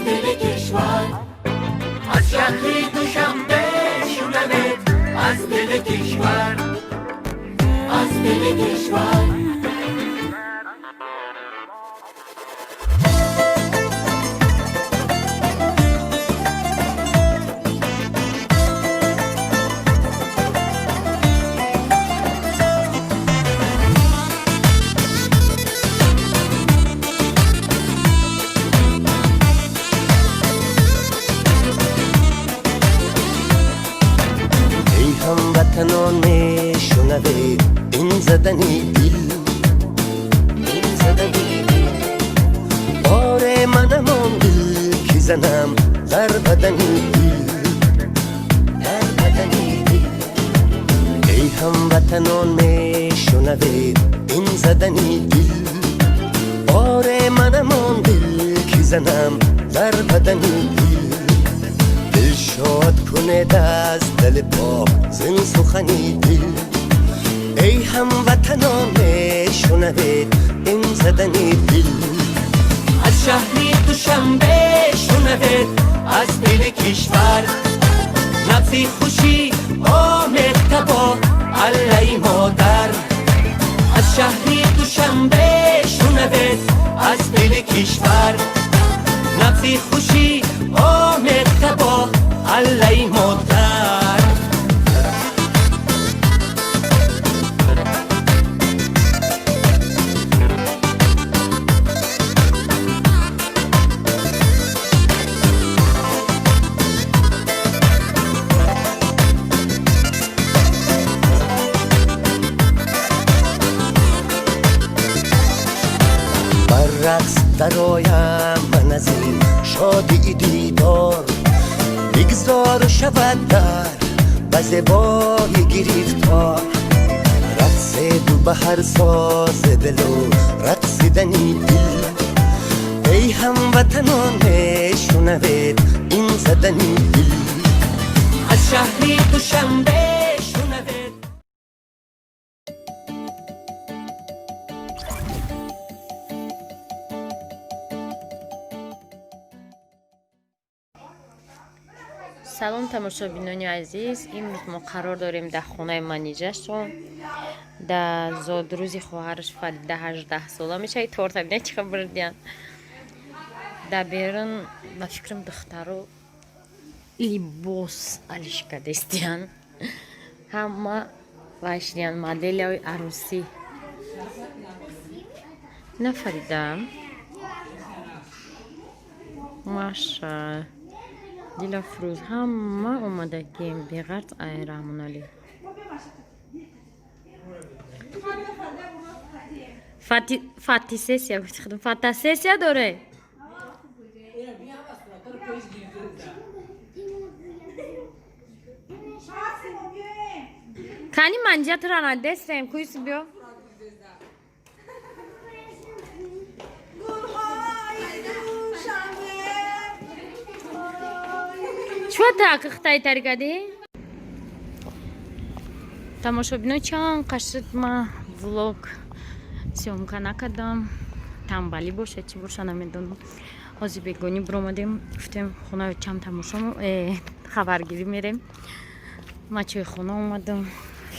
دل کشور، از شهر دوشنبه شنوید، از دل کشور، از دل کشور. ای هموطنان میشنوید این زدنی دل، این زدنی دل. آره منم آن دل که زنم در بدنی دل، در بدنی دل. ای هموطنان میشنوید این زدنی دل، آره منم آن دل که زنم در بدنی دل. دل شاد کنه از دل پاک زین سخنی دل. ای هموطنان شنوید این زدنی دل، از شهر دوشنبه شنوید، از دل کشور. نبض خوشی آمیخته با علی مادر، از شهر دوشنبه شنوید، از دل کشور. نبض خوشی آمیخته با علی مادر. بر رقص درآیم من از این شادی دیدار، بگذار شود در به زیبایی گرفتار. رقص دو به هر ساز دل و رقصیدنی دل. ای هموطنان شنوید این زدنی دل، از شهر دوشنبه شنوید. Салом, тамошобинони азиз. Имрӯз мо қарор дорем дар хонаи Манижашон, дар зодрӯзи хоҳараш Фарида, 18 сола мешавад. Торта бина, чӣ хабар диян. Дар берун, ба фикрам, духтаро либос алишка дестиян, ҳама вайшдиян, моделияи арӯсӣ. На, Фарида, Маша, Дилафрӯз, ҳама омадагим, беғарз ай Раҳмоналӣ. Фотосессия гуфти, фотосессия доре. Кани манҷатра надестем куйс, биё. Чӯ таҳқиқ тари кардӣ? Тамошобино, чанд қашид ма влог съёмка накардам, тамбалӣ боша, чӣ боша, намедонам. Ҳозир бегонӣ биромадем, гуфтем хонаи чанд тамошо, хабаргирӣ мерем. Ма чойхона омадам,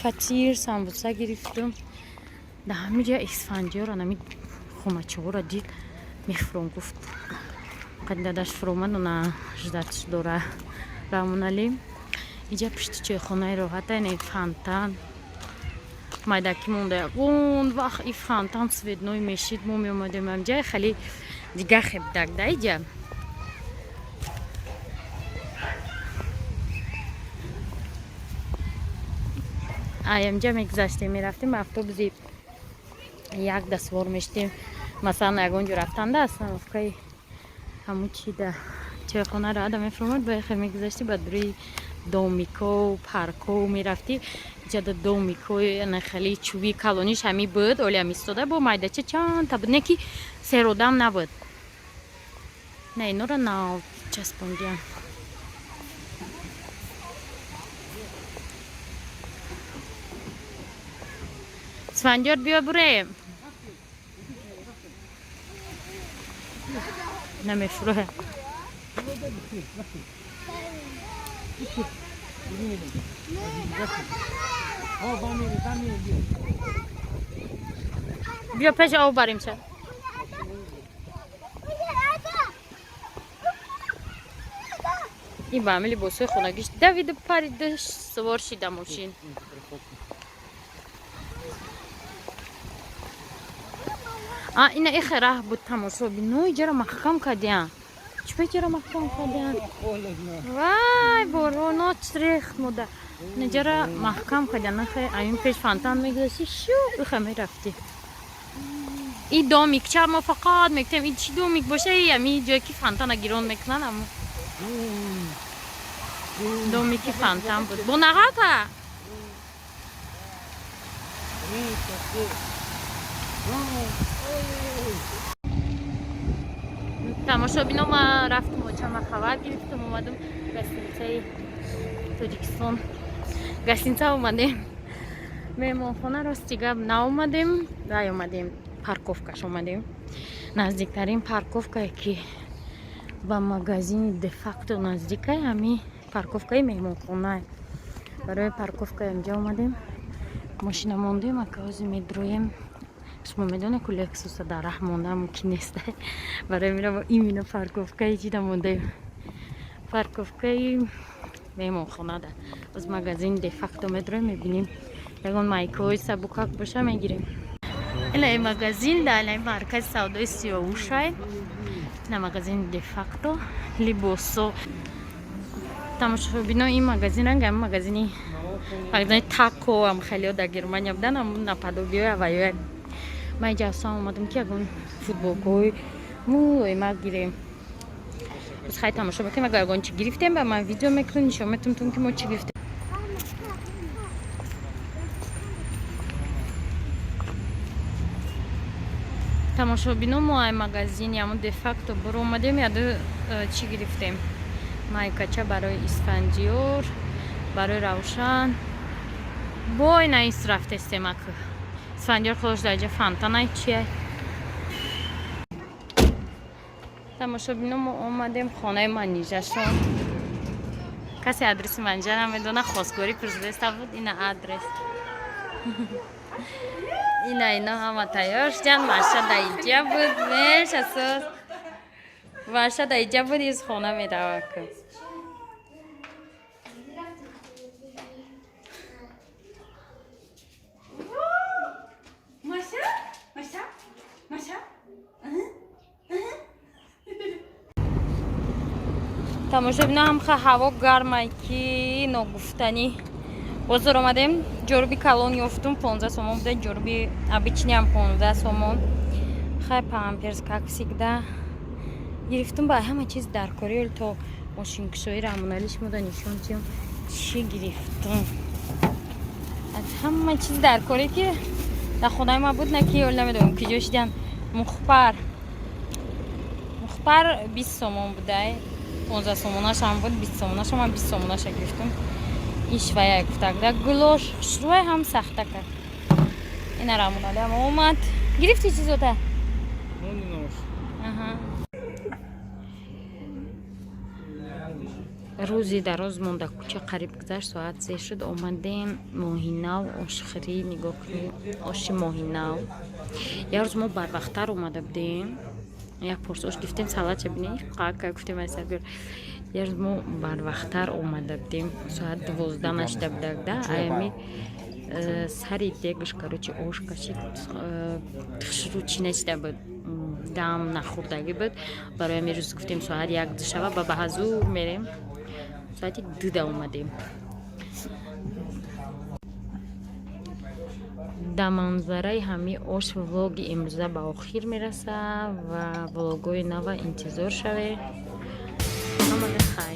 фатир, самбуса гирифтам. Дар ҳамин ҷа Исфандиёра, нами хоначаҳоро дид, мефуром гуфт. Қаддадаш фуромад, она ждать дора Раҳмоналӣ. Иҷа пишти чойхонаи роҳата, ине фонтан майдаки монда. Ягон вақт и фонтан цветной мешид, мо меомадем ҳамҷа, хеле дига хебдак да иҷа. Аямҷа мегузаштем, мерафтем, ба автобуси як да сувор мештем, масалан, ягон ҷо рафтанда, остановкаи ҳамун чи да чойхонаро ада мефуромад, ба яхе мегузашти, ба дури домико, парко мерафтӣ. Иҷада домико хеле чӯби калониш ҳами буд, олиам истода бо майдача чандта буд, не ки серодам набуд. Не, инора нав часпондиям. Исфандиёр, биё, бурем. Намефурӯ. Биё пеши об барем ша. Ин ба ҳами либосҳои хонагиш давиду париду сувор шида мошин. А ина ихе раҳ буд тамошобино, иҷара маҳкам кардиян. Чӣ ба иҷара маҳкам кардиян? Вай, бороно рехт мода. Иҷара маҳкам кардиян. Нахе аюн пеш фонтан мегузашти, шу ихе мерафтӣ. И домик ча мо фақат мегуфтем, и чӣ домик боша, и ами ҷое ки фонтана гирон мекунанд, амо домики фонтан буд. Бо нағата? Тамошобино, ма рафтум очама хабар гирифтум, омадум гостиницаи Тоҷикистон. Гостиница омадем. Меҳмонхона рости гап наомадем, вай омадем, парковкаш омадем. Наздиктарин парковкае ки ба магазини Де-факто наздикай, ҳами парковкаи меҳмонхонае. Барои парковкаи инҷа омадем. Мошина мондем, ака ҳозир медроем. Шумо медонед, ку Лексуса дар раҳ монда мумкин нест. Барои мира мо именно парковкаи чида мондаем. Парковкаи меҳмонхонада. Боз магазини Де-факто медроем, мебинем. Ягон майкаҳои сабукак боша мегирем. Ила ин магазин дар ин маркази савдои Сиёвушай. На магазини Де-факто либосо. Тамошобино, ин магазин ранг ҳам магазини Тако ам хелиҳо дар Германия будан, ам наподобиҳои аввалиҳоя. Ман инҷа асан омадам ки ягон футболкаҳои мулоима гирем. Боз хай тамошо мекунем, агар ягон чӣ гирифтем, ба ман видео мекунем, нишон метавонтон ки мо чӣ гирифтем. Тамошобино, мо ай магазини ҳамон Де-факто буромадем, яду чӣ гирифтем? Майкача барои Исфандиёр, барои Равшан. Бой наис рафтестем ак. Исфандиёр худош дар ҷа фонтанай чия. Тамошобино, мо омадем хонаи Манижашон. Касе адреси Манижа намедона, хостгорӣ пурсидаста буд, ина адрес. Ина ино ҳама тайёр шуданд, Маша дар иҷа буд, меш асос. Маша дар иҷа буд, из хона меравад. Маша? Маша? Маша? Тамошобино, ҳамха ҳаво гармай ки ногуфтанӣ. Бозор омадем, ҷоруби калон ёфтум, 15 сомон буда, ҷоруби обычный ҳам 15 сомон. Хай памперс как всегда гирифтум, ба ҳама чиз дар кори то мошинкушои Раҳмоналӣ шумода нишон тиём чӣ гирифтум. Аз ҳама чиз дар коре ки дар хонаи ма буд, на ки ёл намедонам киҷо шидан. Мухпар. Мухпар 20 сомон будай. 15 сомонашам буд, 20 сомонашам, ман 20 сомонаша гирифтум. Ишвая гуфтак да гулош хушрӯй ҳам сахта кард. Ина Раҳмоналиам омад. Гирифти чизота? Аҳа. Рӯзи дароз монда кӯча қариб гузашт, соат 3 шуд, омадем моҳинав ошхӯрӣ. Нигоҳ кунед, оши моҳинав. Як рӯз мо барвақттар омада будем, як порс ош гирифтем, салатша бинед, қака гуфтем айсабир. Як рӯз мо барвақттар омада будем, соат 12 нашида будак да, аями сари дегш, короче, ош кашид, хушрӯ чӣ нашида буд, дам нахӯрдагӣ буд. Барои ҳамин рӯз гуфтем соат 1 ду шава ба баҳазур мерем, соати 2 да омадем. Дар манзараи ҳамин ош влоги имрӯза ба охир мерасад ва влогҳои нава интизор шавед. Ҳамада хайр.